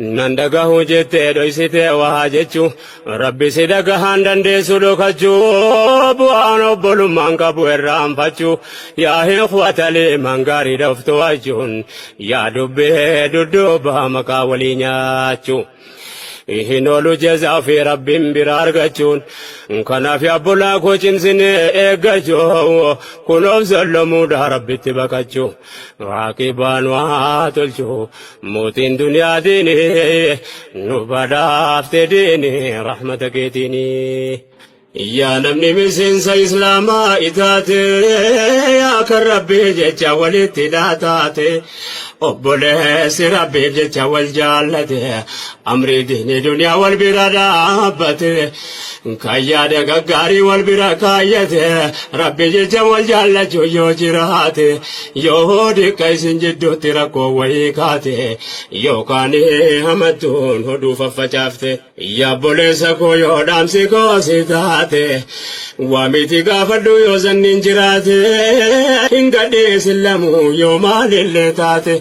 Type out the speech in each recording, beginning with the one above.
Nan dhagahu jettee dhoysitee waa jechuu Rabbi si dhagahaan dandeessu dhokachuu bu'aan obbolummaan qabu irraanfachuu yaa ikhwata liimaan gaarii of to'achuun yaa dubbee dudduuba maqaa walii nyaachuu. Hin oolu jazaa ofii Rabbiin bira argachuun kanaaf obbolaa koo cimsinee eeggachuu kun of sollomuudha Rabbitti baqachuu. Raaqibaan waa tolchu mootiin duniyaa diini nu badhaafte diini rahmata keetiini. Yaa namni miseensa islaamaa itaate yaa kan rabbii jecha walitti dhaataate obboleessi rabbiif jecha wal jaallate amrii diinii duniyaa wal bira dhaabbate kan yaada gaggaarii wal bira kaayyate rabbi jecha wal jaallachuu yoo jiraate yoo diqqa isin jidduutti rakkoo wayii kaate yookaan hamattuun hodhuu faffacaafte. Yaa obboleessa koo yoo dhaamsi koo si taate waa miti gaafadhu yoo zanniin jiraate hin gadhiisin lamuu yoo maalillee taate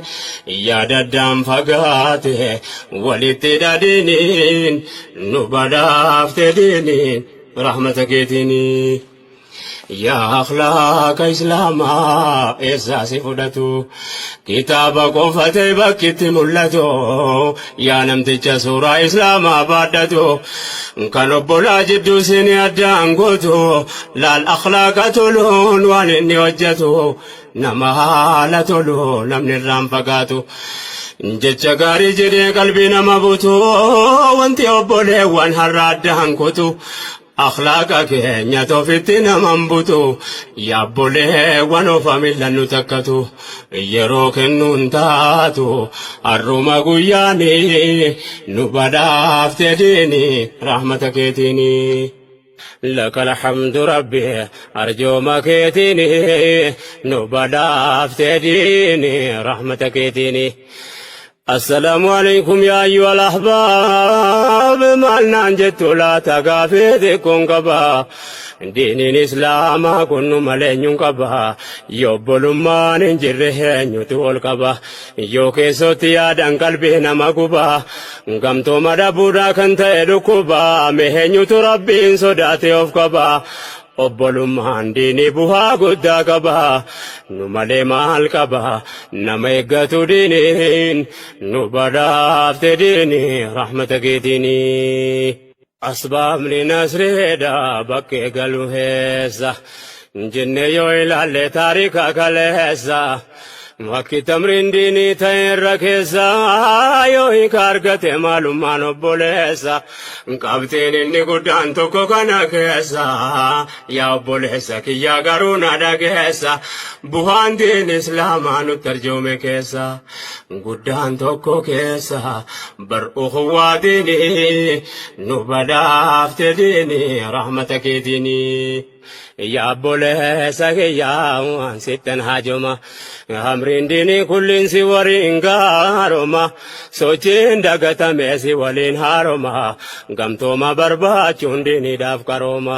yaada addaan fagaate walitti dhadhiiniin nu badhaafte diiniin rahmata keetiinii. Yaa akhlaaqa islaamaa eessaa si fudhatu kitaaba qofa ta'e bakkitti mul'atu yaa namticha suuraa islaamaa baadhatu kan obbolaa jidduu isin addaan gootu laal akhlaaqa toluun waan inni hojjetu nama haala tolu namni irraan fagaatu jecha gaarii jedhee qalbii nama butu wanti obboleewwan har'a addaan kutu Akhlaaqa keenya ofitti naman butu yaabboleewwan ofa millannu takkatu yeroo kennuun taatu har'uma guyyaani nu badhaafte diini rahmata keetiini. لك الحمد ربي أرجو ما كيتيني نبدا ديني رحمتك يتيني السلام عليكم يا أيها الأحباب maal naan jettu laata gaafii xiqqoon qaba diiniin islaamaa kun nu malee eenyuun qaba yoo obbolummaan hin jirre eenyutu ol qaba yoo keessootti yaadan qalbii nama guba gamtooma dhabuudhaa kan ta'e dhukkuba mee eenyutu rabbiin sodaate of qaba Obbolummaan diinii bu'aa guddaa qaba. Nu malee maal qaba? Nama eeggatu diiniin nu badhaafte diinii rahmata keetiinii. Asbaabni nasriidha bakkee galu heessa. Jenne yoo ilaalle taarika kaleessa. Bakki tamriin diinii ta'e irra keessa yoo hiika argate maalummaan obboleessa. Qabxiin inni guddaan tokko kana keessa yaa obboleessa kiyyaa garuu na dhageessa. Bu'aan diin islaamaa nutti arjoome keessa guddaan tokko keessa bar ukhuwaa diinii nu badhaafte diinii rahmata keetiinii. Yaa obboleessa kiyyaa waan sittan haajoma Amriin diinii kulliin si waliin gaaroma sochiin dagatame si waliin haaroma gamtooma barbaachuun diiniidhaaf qarooma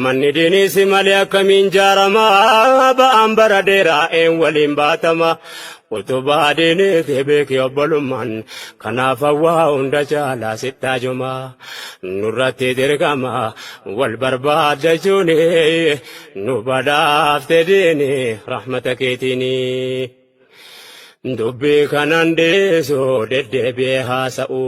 manni diinii si malee akkamiin jaarama ba'aan bara dheeraa een waliin baatama Utubaa diiniiti beeki obbolummaan kanaaf hawwaa hunda caalaa sitti haajoma nurratti dirqama wal barbaaddachuun nu badhaafte diini rahmata keetiini. Dubbii kanan dhiisu deddeebi'ee haasa'u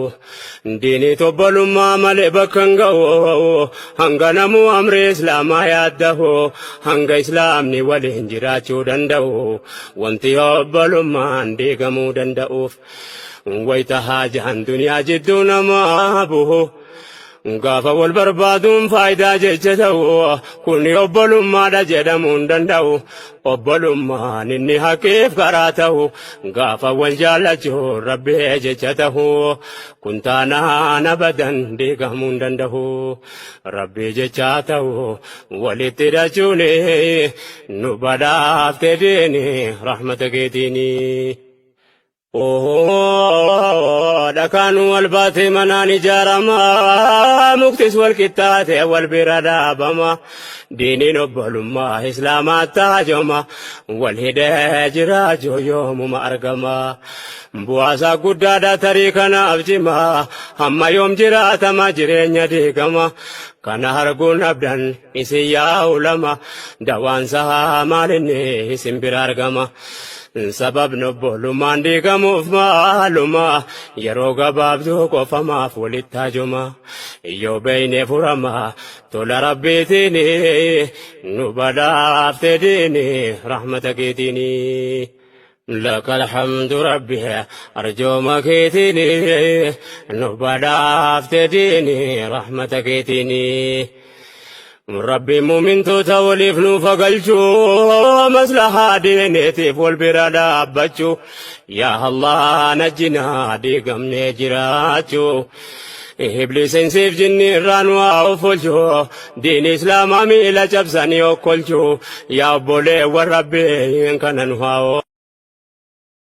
Diinii obbolummaa malee bakka hin ga'u hanga namuu amri islaamaa yaaddahu hanga islaamni waliin jiraachuu danda'u wanti obbolummaan diigamuu danda'uuf wayita haajaan duniyaa jidduu namaa bu'u. Gaafa wal barbaaduun faayidaa jecha ta'u kuni obbolummaadha jedhamuu hin danda'u. Obbolummaan inni haqiif karaa ta'u gaafa wal jaallachuu rabbii jecha ta'u kun taanaan abadan diigamuu hin danda'u. Rabbii jecha ta'u walitti hidhachuun nu badhaafte diini rahmata keetiini. Dhakaan wal baatee manaan ijaarama, muktis wal qixxaatee wal bira dhaabama. Diiniin obbolummaa Islaamaa taajoma, wal hidhee jiraachuu yoomuma argama. Bu'aasaa guddaadha tarii kanaaf cima, hamma yoom jiraatama jireenya diigama. Kana arguun abdan isin yaa ulama, dawaansaa maalinni isin bira argama. Sababni obbolummaan diigamuuf maaluma, yeroo gabaabduu qofamaaf walitti hajuma. Yoo beeyne furama tola rabbiitiin nu badhaafte diini rahmata keetiin. Laka alhamdu rabbi arjooma keetiin nu badhaafte diini rahmata keetiin. Rabbi mumintoota waliif nuuf galchuu, maslahaa diiniitiif wal bira dhaabbachuu. Yaa Allah, najjinaa diigamnee jiraachuu. Ibliisiin siif jinni irraa nu haa ofolchuu, diini Islaamaa miila cabsanii okkolchuu. Yaa obboleewwan, Rabbiin kana nu haa.